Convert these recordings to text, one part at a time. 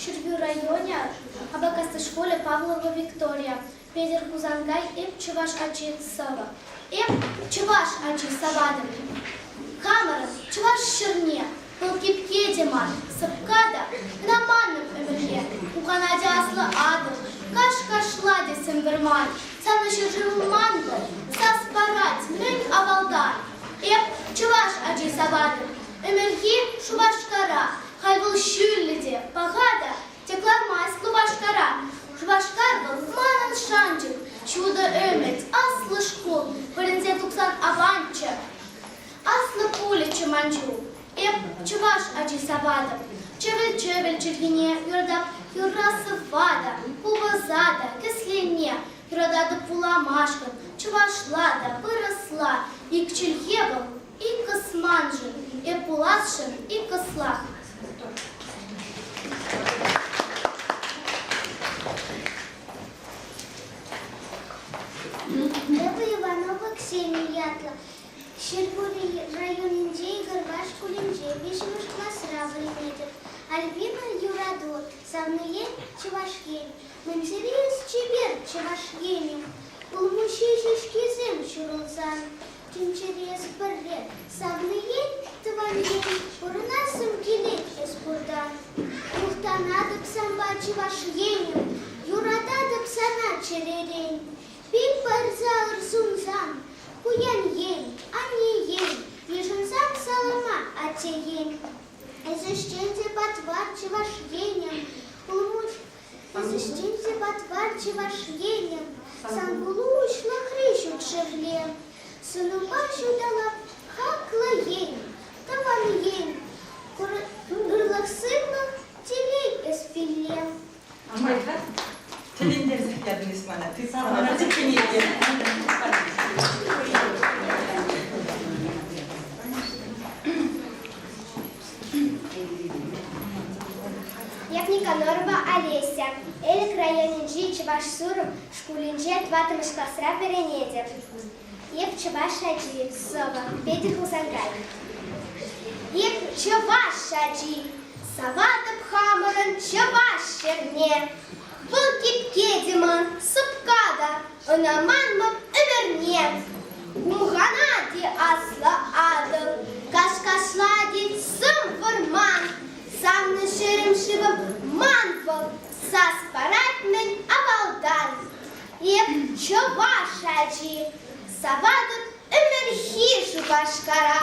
Ҫӗрпӳ районӗ, Апакасси шкулӗ, Павлова Виктория, Петӗр Хусанкай, Эп чӑваш ачи сӑвӑ. Эп чӑваш ачи саватӑп. Хамӑрӑн чӑваш ҫӗрне вӑл кипке те мар, сӑпка та кӑна манӑп ӗмӗрне. Уханать аслӑ Атӑл, каш кашлать сӗм вӑрман. Санӑн ҫӗршывӑм ман вӑл, сас парать мӗн авалтан. Эп чӑваш ачи саватӑп. Ӗмӗрхи Шупашкара, халь вӑл ҫӳллӗ те, паха та, тек лармасть Лупашкара. Шупашкар вӑл манӑн шанчӑк, ҫутӑ ӗмӗт, аслӑ шкул, вӗренсе тухсан аванччӗ. Аслӑ пулӗччӗ ман чул. Эп чӑваш ачи саватӑп, чӗвӗл-чӗвӗл чӗлхине юратап юрра сӑвва та, купӑса та, кӗслене юрататӑп вуламашкӑн, чӑвашла та, вырӑсла. Ик чӗлхе вӑл Ик кӑсманшӑн, эп пуласшӑн ик кӑслах. Эпӗ Иванова Ксения ятлӑ. Ҫӗрпӳ районӗнчи Игорьпа шкулӗнче виҫҫӗмӗш класра вӗренетӗп. Альбина Юрату, савние Чӑваш Ен. Мӗн тери эс чипер, Чӑваш Енӗм, улмуҫҫи ҫеҫкисем ҫурӑлсан. Тӗнчере эс пӗрре, савнӑ ен, тӑван ен, пурӑнассӑм килет эс пуртан. Мухтанатӑп санпа, Чӑваш Енӗм, юрататӑп сана чӗререн. Пил парса ыр сунсан, пуян ен, анне ен, йышӑнсан салама, атте ен. Эс ӗҫчен те патвар, Чӑваш Енӗм, Эс ӗҫчен те патвар Чӑваш Енӗм, сан кулу уҫлӑхри ҫут шевле. Сӑнупа ҫуталап хаклӑ ен, тӑван ен, ырлӑх-сывлӑх, телей эс пилле. Майка, тӗлӗнтерсех ятӑн эс мана. Ты сана тӗккене. Лев Никонорова Олеся, Элӗк районӗнчи Чӑваш Сурӑм шкулӗнче тӑваттӑмӗш класра вӗренетӗп. Эп чӑваш ачи, сӑвӑ, Петӗр Хусанкай. Эп чӑваш ачи, саватӑп хамӑрӑн чӑваш ҫӗрне. Вӑл кипке те ман, сӑпка та, ӑна манмӑп ӗмӗрне. Хумхана те аслӑ Атӑл, каш-кашла тет сӑм вӑрман. Савнӑ ҫӗрӗм-шывӑм ман вӑл, сас парать-мӗн авалтан. Эп чӑваш ачи, саватӑп ӗмӗрхи Шупашкара.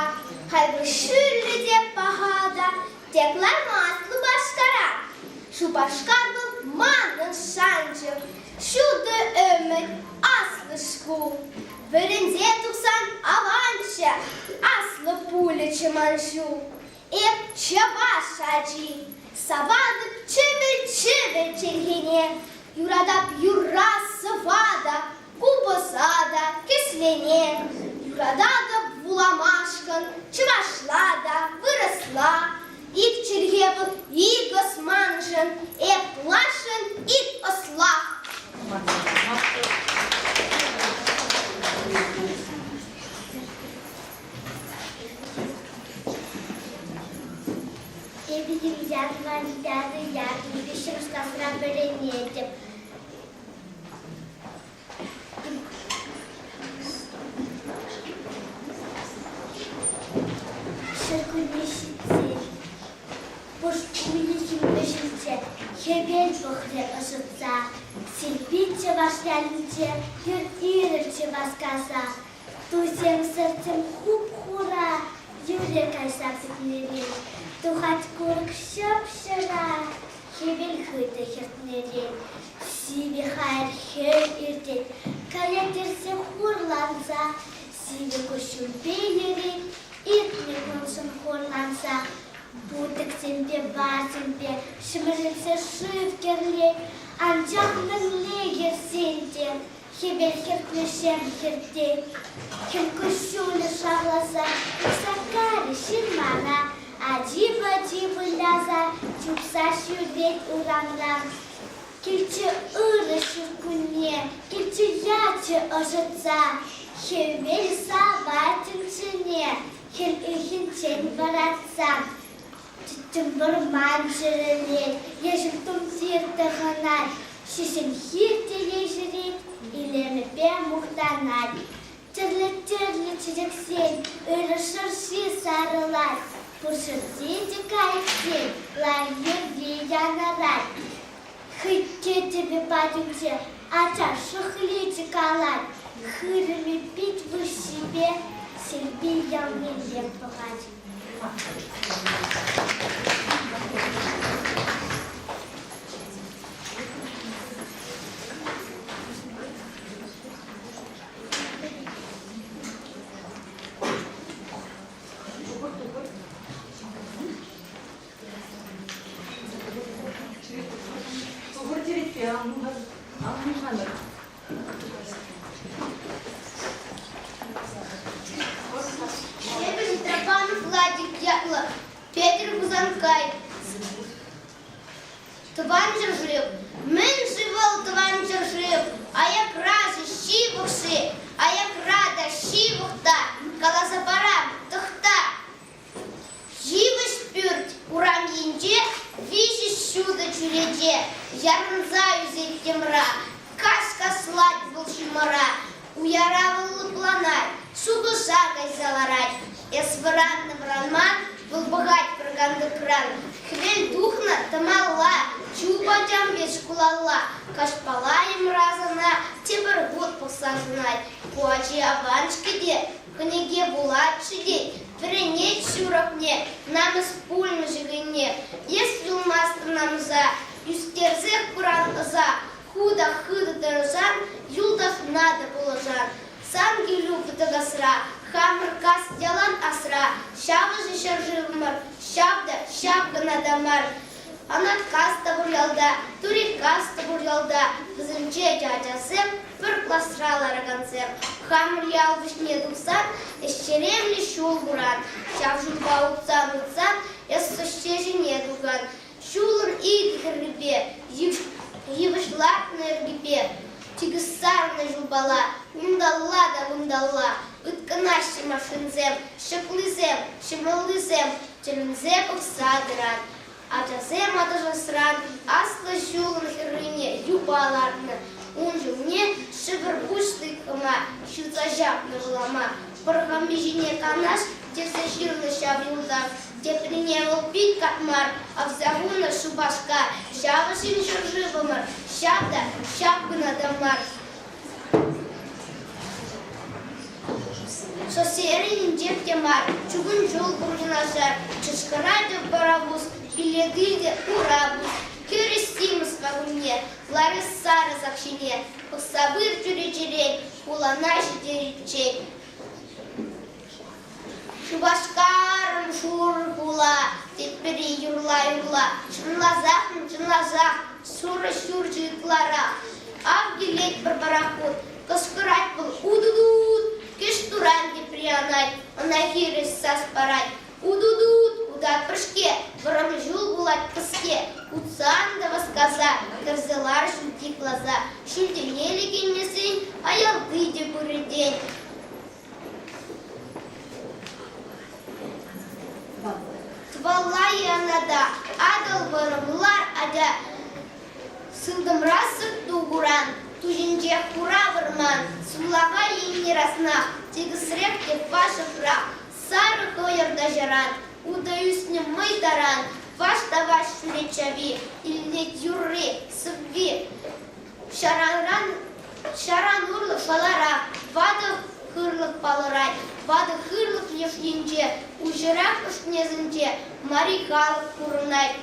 Халь вӑл ҫӳллӗ те паха та, тек лармасть Лупашкара. Шупашкар вӑл манӑн шанчӑк, ҫутӑ ӗмӗт, аслӑ шкул. Вӗренсе тухсан аванччӗ, аслӑ пулӗччӗ ман ҫул. Эп чӑваш ачи, саватӑп чӗвӗл-чӗвӗл чӗлхене, юратап юрра-сӑвва та, купӑса та, кӗслене. Юрататӑп вуламашкӑн чӑвашла та, вырӑсла. Ик чӗлхе вӑл ик ӑс маншӑн, эп лашӑн ик ӑслах. Эпӗ Емельянова Олимпиада ятлӑ виҫҫӗмӗш класра вӗренетӗп. Ҫуркунне ҫитсен, пуш уйӑхӗн вӗҫӗнче хӗвел пӑхрӗ ӑшӑтса. Силпи чӑваш ялӗнче юр ирӗлчӗ васкаса. Тусем сӗртӗм хуп-хура, юрӗ кайса пӗтнӗрен. Тухать курӑк ҫӑп-ҫӑра, хӗвел хытӑ хӗртнӗрен. Сивӗ хайӑр хӗл иртет, каять ӗрсе хурланса. Сивӗ куҫҫульпе йӗрет, иртнӗ куншӑн хурланса. Путӑксемпе варсемпе ҫӗмӗрӗлсе шыв кӗрлет, анчах мӗнле йӗрсен те Хӗвел хӗртнӗ ҫӗр хӗртет, хӗл куҫҫулӗ шавласа тухса карӗ ҫырмана, ачи-пӑчи выляса чупса ҫӳрет урамра. Килчӗ ырӑ ҫуркунне, килчӗ ячӗ ӑшӑтса, хӗвел савать тӗнчене хӗл ыйхинчен вӑратса. Тӗм вӑрман чӗрӗлет, ешӗл тумтир тӑхӑнать, ҫеҫен хир те ешерет, илемӗпе мухтанать. Тӗрлӗ-тӗрлӗ чечексен ырӑ шӑрши сарӑлать, пур ҫӗрте те кайӑксен лайӑх юрри янӑрать. Хӑй тӗтӗмӗ патӗнче ача шӑхличӗ калать, хырӑмӗ пит выҫҫипе Силпи ялнелле пӑхать. Тухӑр черетпе ан нушанӑр. Эпӗ Митрофанов Владик ятлӑ Петӗр Хусанкай. Тӑван ҫӗршыв. Мӗн-ши вӑл тӑван ҫӗршыв? Аякра-ши, ҫывӑх-ши? Аякра та, ҫывӑх та. Каласа парам, тӑхта. Йывӑҫ пӳрт урам енче виҫӗ ҫутӑ чӳрече ярӑнса ӳсет йӑмра. Кас каслать вӑл ҫумӑра, уяра вӑл лӑпланать, шухӑша кайса ларать. Эс вӑраннӑ-вӑранман, вӑл пӑхать пӗр кантӑкран. Хӗвел тухнӑ тӑмалла, чуп ачам пек шкулалла. Каҫпала йӑмра сана тепӗр хут пӑхса сӑнать. Ку ачи аван-ҫке те, Кӗнеке вулать-ши тет, вӗренет ҫурӑкне, намӑс пулмӗ-ши хӑйне. Эс юлмастӑн намӑса, ӳстерсех пыран ӑса, ху та хытӑ тӑрӑшан, юлташна та пулӑшан. Сан килӳ вӑтӑкасра, хамӑр кас ялан асра, ҫавӑшӗ ҫӗршывӑмӑр, ҫав та, ҫав кӑна та мар. Анаткас та пур ялта, Турикас та пур ялта, вӗсенче те ачасем пӗр класра ларакансем. Хамӑр ял вӗҫне тухсан ӗҫчеремлӗ ҫул куран. Ҫав ҫулпа утсан-утсан эс сӑҫҫе ҫине тухан. Ҫулӑн икӗ хӗррипе йывӑҫ лартнӑ йӗркипе тикӗс сарнӑ ҫулпала унталла та кунталла ыткӑнаҫҫӗ машинсем, ҫӑклисем, ҫӑмӑллисем тӗлӗнсе пӑхса тӑран. Ачасем аташасран аслӑ ҫулӑн хӗррине юпа лартнӑ. Ун ҫумне шӗвӗр пуҫлӑ хӑма ҫырса ҫапнӑ вулама. Пӗр хӑми ҫине канаш тесе ҫырнӑ ҫав юлташ. Теприне вӑл пит катмар авса хунӑ Шупашкар. Ҫавӑ ҫын ҫӗршывӑмӑр, ҫав та ҫав кӑна та мар. Шоссерен инҫех те мар, чукун ҫул пур юнашар. Кӑшкӑрать пӑравус, билет илте ура пус. Кӗрӗш симӗс вакунне, ларӗ сарӑ сак ҫине. Пӑхса пыр чӳречерен, хулана ҫитериччен. Шупашкарӑм шур хула, тет пӗри юрла-юрла. Чӑнласах, чӑнласах, шурӑ ҫурчӗ ытларах. Ав килет пӗр пӑрахут, кӑшкӑрать вӑл уту-тут, кӗҫ туран тепри анать, ӑна хирӗҫ сас парать. Уту-тут, утатпӑр-ҫке, вӑрӑм ҫул пулать кӗске. Утсан та васкаса, кӗрсе лар ҫӳлти класа. Ҫӳлтене лекеймесен аялти те пырӗ тен. Тӑвалла яната Атӑл вӑрӑм лар атя. Сылтӑмра сӑрт ту куран, ту ҫинче хура вӑрман, сулахай енне раснах, тикӗсрех те вашӑхрах, сарӑ хӑйӑр та ҫаран, утӑ ӳснӗ мӑй таран, ваш та ваш ҫӳрет чави, илтет юрри, сӑвви. Ҫаранран ҫаран урлӑ шаларах ватӑ хырлӑх палӑрать. Ватӑ хырлӑх леш енче, уҫӑрах ӑшнесенче мари халӑх пурӑнать.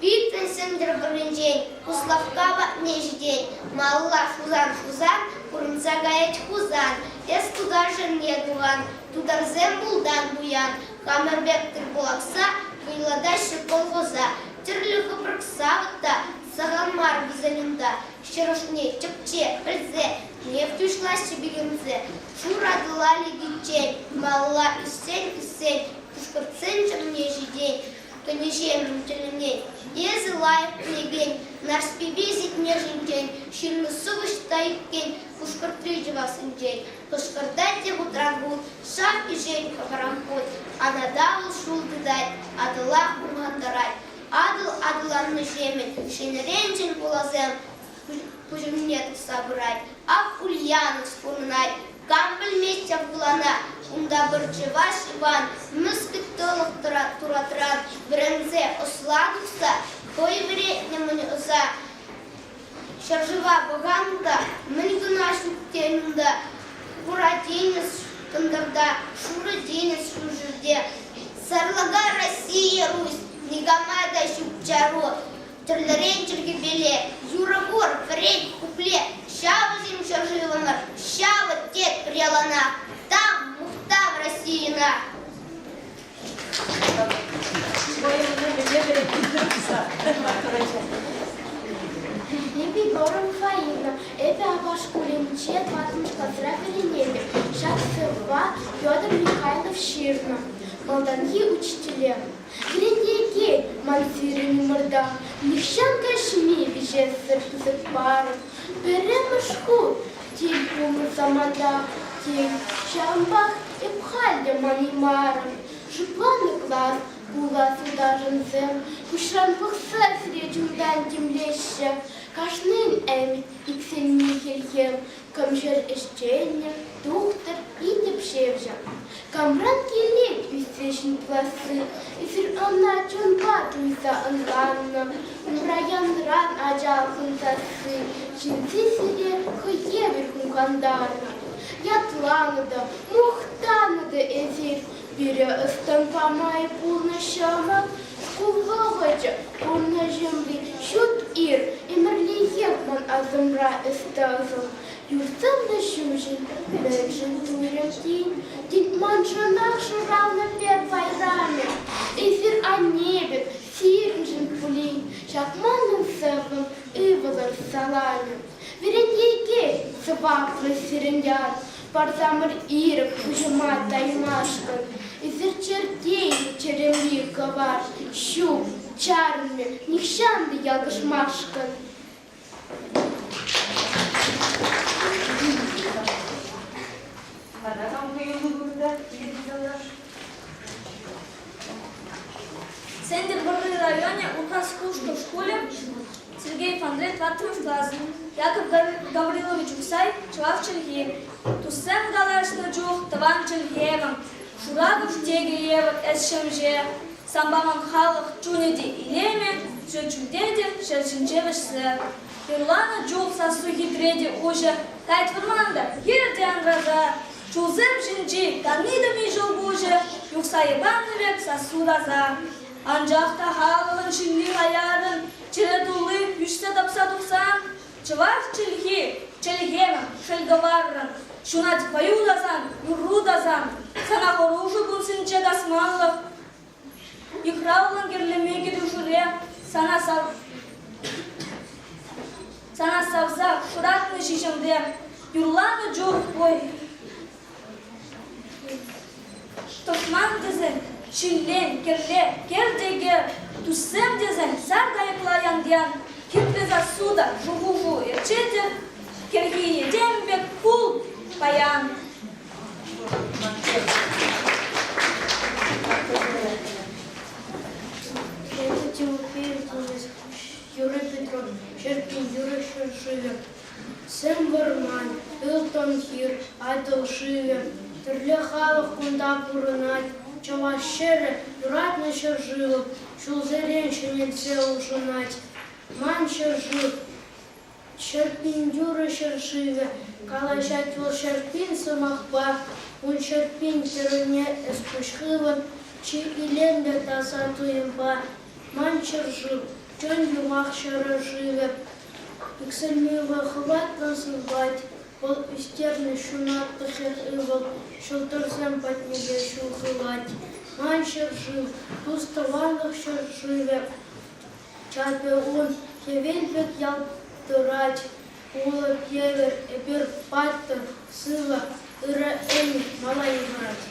Пиртен Сӗнтӗрвӑрринчен Куславкка патне ҫитет. Малалла шусан-шусан курӑнса каять Хусан. Эс тутар ҫӗрне тухан, тутарсем пултан пуян. Хамӑр пек тыр-пул акса вӑйлатаҫҫӗ колхоза. Тӗрлӗ хӑпрӑк савӑт та сахал мар вӗсен унта. Ҫӗр ӑшне тӗпче, пӗлсе, нефть уҫлаҫҫӗ пикенсе. Шур Атӑла лекиччен малалла ӳссен-ӳссен пушкӑртсен чӑмне ҫитет. Кӗнеҫемӗм тӗлӗнет. Эсӗ лайӑх пӗлекен Нарспипе. Кӗтне ҫинчен ҫырнӑ сӑвӑҫ та иккен Пушкӑртри чӑвашсенчен. Кӑшкӑртать те хутран хут, шав ишет хӑпаран хут. Аната вӑл ҫул тытать, Атӑла хумхантарать. Атӑл аталаннӑҫемӗн ҫӗнӗрен ҫӗн хуласем пуҫӑмне тухса пырать. Ак Ульяновск пурӑнать, кам пӗлмест ҫав хулана, унта пӗр чӑваш Иван мӗскӗт тӑлӑх туратран вӗренсе ӑсла тухса хӑй вӗрентнӗ мӗн ӑса. Ҫӗршыва пӑхан та мӗн кӑна ҫук тен унта, хура тинӗс кӑнтӑрта, шурӑ тинӗс ҫурҫӗрте. Сарлака Россия, Русь, никама та ҫук чару. Тӗрлӗрен чӗлхепеле юрӑ пур, вӗрен, купле. Ҫавӑ-шим ҫӗршывӑмӑр, ҫавӑ тетпӗр яланах. Тав, мухтав Российӑна! Эпӗ Егорова Фаина. Эпӗ Апаш шкулӗнче тӑваттӑмӗш класра вӗренетӗп. Ҫак сӑвва Федор Михайлов ҫырнӑ. Малтанхи учителе. Вӗрентекен ман сирӗн умӑрта нихҫан каҫми виҫесӗр пысӑк парӑм. Пӗрремӗш хут тин пулнӑ саманта, тен, ҫавӑнпах эп халь те манаймарӑм. Шутланӑ класс пулас юлташӑмсем куҫран пӑхса сире чунтан тимлеҫҫӗ. Кашнин ӗмӗт иксӗлми хӗлхем, кӑмҫӗр ӗҫченӗ, тухтӑр и тӗпчевҫӗ. Камран килет ӳссе ҫын пуласси, эсир ӑна чунпа туйса ӑнланнӑ. Умра янран ачалӑхӑн сасси, чӗнсе сире хӑй евӗр хумхантарнӑ. Ятланӑ та, мухтанӑ та эсир, пире ӑс-тӑнпа май пулнӑ ҫӑмӑл шкул вӑхӑчӗ, пурнӑҫӑмри ҫут ир ӗмӗрлӗхех ман асӑмра эс тӑсӑл. Юртсаннӑ ҫӳҫӗн мӗншӗн туйрӑм тин, тен маншӑнах шӑралнӑ пек байрамӗ. Эсир анне пек, сирӗншӗн пулин, ҫак манӑн сӑввӑм ывӑлӑр саламӗ. Вӗрентекен сӑваплӑ сирӗн ят, парсамӑр ирӗк пуҫӑма таймашкӑн. Эсир чӗртейнӗ чӗремри кӑвар, ҫук, чарӑнмӗ нихҫан та ялкӑшмашкӑн. Тата кам хӑюллӑ вырӑнта килет Сӗнтӗрвӑрри районӗ Урхас Кушкӑ шкулӗ Сергеев Андрей тӑваттӑмӗш класс. Яков Гаврилович Ухсай чӑваш чӗлхи. Туссем калаҫнӑ чух тӑван чӗлхемӗм, Шуракӑш текӗ евӗр эс ҫемҫе. Санпа ман халӑх чунӗ те илемӗ, ҫут ҫӳлте те ҫӗр ҫинче вӗҫсе. Юрланӑ чух сассу хитре те уҫӑ, кайт вӑрман та, хир те анраса. Чулсем ҫинчи канни-тӑми ҫӑлкуҫӗ юхса йӑпаннӑ пек сассу таса. Анчах та халӑхӑн ҫынни хаяррӑн чӗре тулли ӳссе тапса тухсан, чӑваш чӗлхи, чӗлхемӗм, шӗл-кӑваррӑн, ҫунать хӑю тасан, юрру тасан, сана хӑрушӑ кунсенче касманлӑх, йыхравлӑн кӗрлеме кӗтӳшӗре сана сав сана савса шӑратнӑ ҫиҫӗмре юрланӑ чух ой Тӑшман тесен, ҫиллен, кӗрле, кӗр те кӗр, туссем тесен, сар кайӑкла ян-ян, хитре сассу та шухӑшу ӗрчетӗр, кӗрхи этем пек пул паян. Эпӗ Тимофеев Денис, Юрий Петров, Ҫӗрпӳ юрӑ ҫӗршывӗ. Сӗм вӑрман, ылтӑн хир, Атӑл шывӗ. Тӗрлӗ халӑх кунта пурӑнать. Чӑваш ҫӗрӗ, юратнӑ ҫӗршывӑм, ҫулсерен ҫӗнелсе улшӑнать. Ман ҫӗршыв, 100 000 юрӑ ҫӗршывӗ, калаҫать вӑл 100 000 сӑмахпа. Ун 100 000 тӗррине эс куҫ хывӑн чи илемлӗ таса туйӑмпа. Ман ҫӗршыв, чӑн юмах ҫӗршывӗ. Иксӗлми вӑй-хӑватлӑн сывлать, вӑл ӳстернӗ ҫунатлӑ хӗр ывӑл ҫӑлтӑрсем патнелле ҫул хывать. Ман ҫӗршыв, тус-тӑванлӑх ҫӗршывӗ, чапӗ ун хӗвел пек ялтӑрать. Улӑп евӗр эпир паттӑр, сывӑ, ырӑ ӗмӗт мала йыхӑрать.